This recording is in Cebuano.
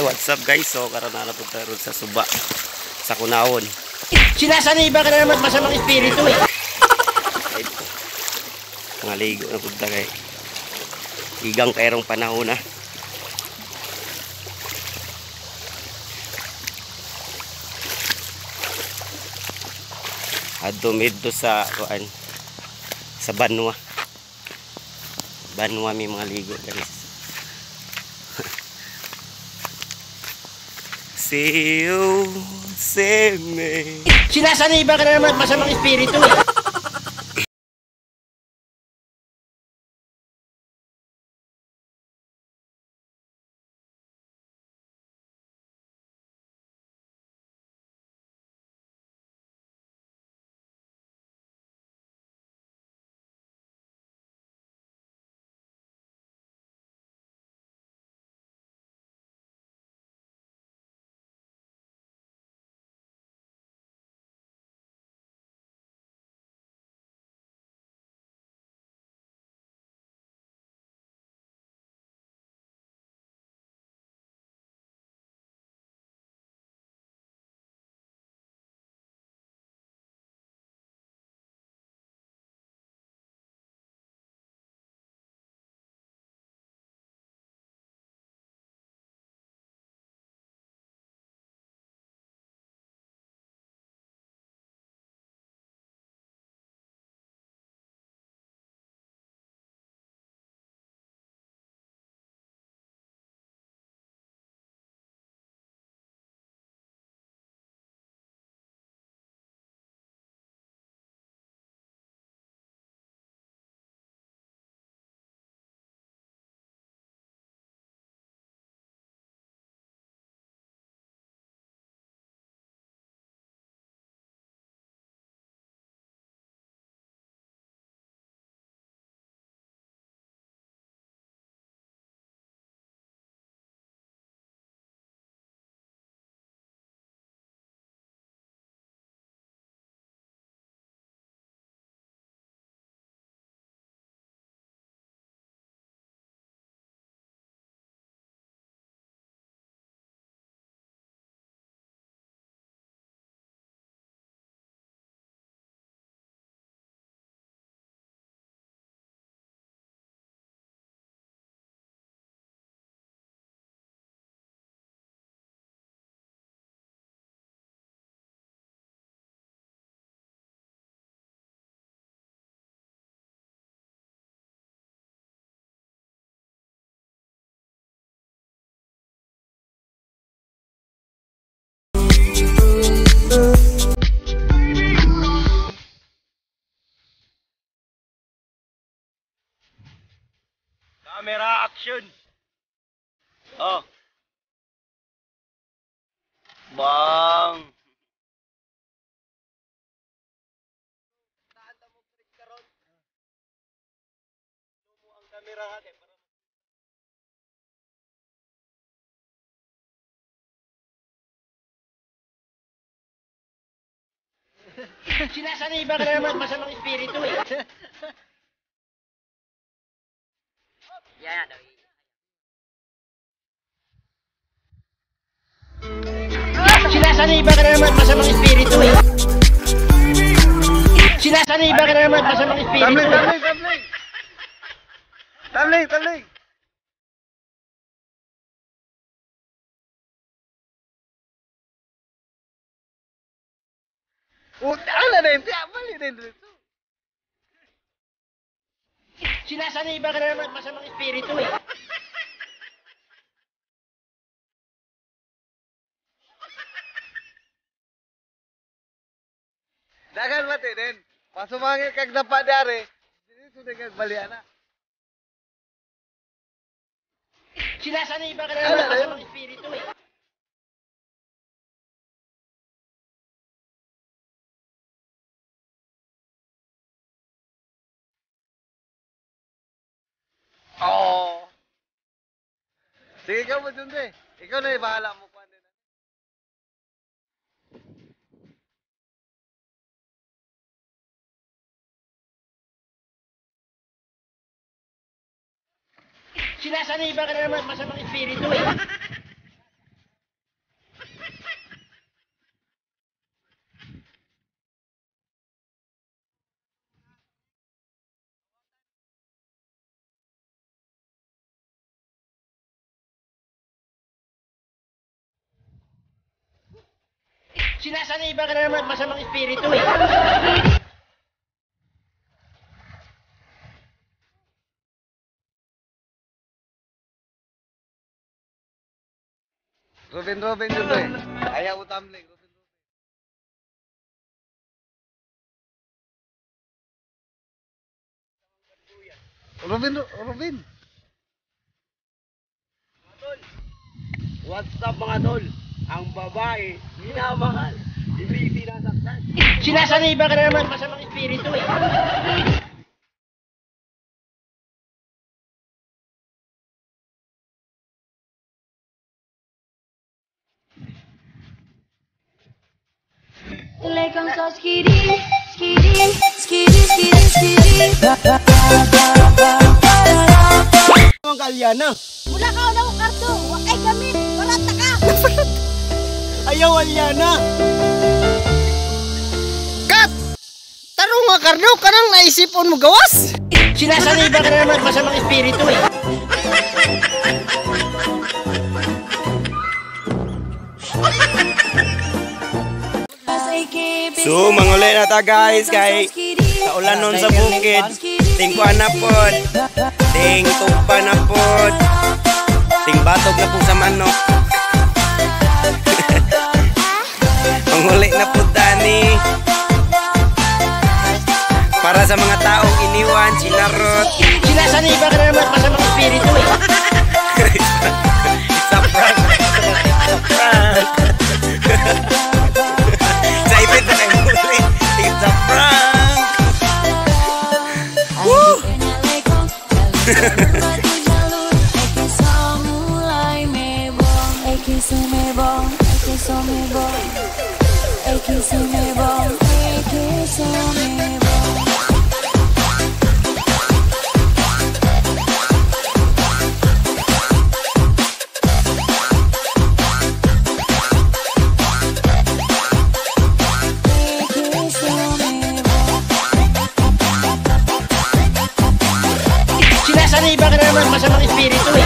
What's up, guys? So karon na punta ron sa suba sa Kunawon. Sinasaniba ka na naman masamang espiritu eh. Ay, mga ligo na punta kay igang kayrong panahon na. Adto midto sa kuan sa Banwa. Banwa may mga ligo, guys. See you, see me. Sinasaniba ka na naman masamang espiritu eh. Camera action. Oh. Bang. Sinasaniba ka na naman masamang espiritu eh. Yan. Sinasaniba ka na naman masamang espiritu eh. Sinasaniba ka na naman masamang espiritu Tabling, eh. tabling, tabling. Tabling, tabling. Oh, ala din, tiya, bali din dito. Sinasaniba ka na naman masamang espiritu eh. Dagan mati din. Pasumangit kag dapa dari. Dito din kag bali ana. Sinasaniba ka na naman masamang espiritu eh. Oo. Sige, ikaw mo dun, eh. Ikaw na bahala mo kuan din. Sinasaniba ka na naman masamang espiritu eh. Sinasaniban ka na naman masamang espiritu eh. Robin, Robin, Junde. Ayaw mo tumbling. Robin, Robin. Robin, Robin. What's up, mga tol? Ang babae, minamahal, hindi sinasaktan. Sinasaniban ka na naman masamang espiritu eh. Lekang sa skiri, skiri, skiri, skiri, skiri. Ang kalyana. Wala ka na akong karto. Wakay gamit. Barata ka. Ayaw, Alyana. Kat! Tarong nga karno, kanang naisipon mo gawas? Sinasaniban ka na naman masamang espiritu eh. So, manguli na ta, guys, kay kaulan nun sa bukid. Ting kuan na pod. Ting tumpa na pod. Ting batog na po sa manok. Manguli na po tani. Para sa mga taong iniwan, sinarot. Sinasaniban ka na naman masamang espiritu eh. It's a prank. It's a prank. Sa ipit na nang. It's a prank. Woo! Sinasaniban ka na naman masamang espiritu eh.